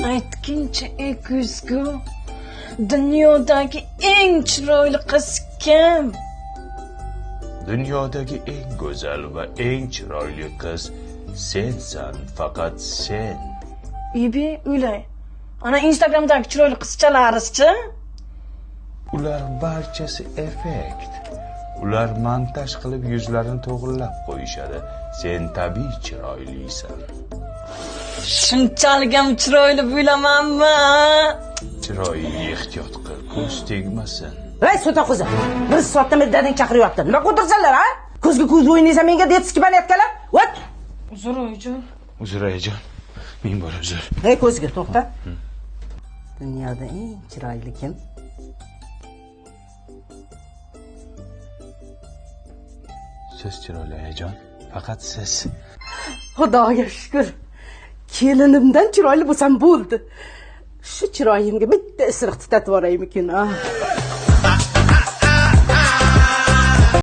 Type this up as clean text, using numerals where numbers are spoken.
Aytgincha, ey ko'zgu, dunyodagi eng chiroyli qiz kim? Dunyodagi eng go'zal va eng chiroyli qiz sensan, faqat sen. Ibi, o'ylay. Ana Instagramdagi chiroyli qizchalarchi? Ular barchasi effekt. Ular montaj qilib yuzlarini to'g'rilab qo'yishadi. Sen tabiiy chiroylisan. Shunchalik ham chiroyli bo'lamanmi? Chiroyingga ehtiyot qil, ko'z tegmasin. Ey sota qizi, bir soatdan beri dadang chaqiryapti. Nima qo'tirsanlar, ha? Ko'zga ko'z o'ynaysan menga detski banetkalar. O't! Uzr, oyijon. Uzr, ayajon. Ming bor uzr. Ey ko'zga to'xta. Dunyoda eng chiroyli kim? Siz chiroyli, ayajon. Faqat siz. Xudoga shukr. Kelinimdan chiroyli bo'lsam bo'ldi. Shu chiroyimga bitta isiriq tutatib yuboraymikin, a?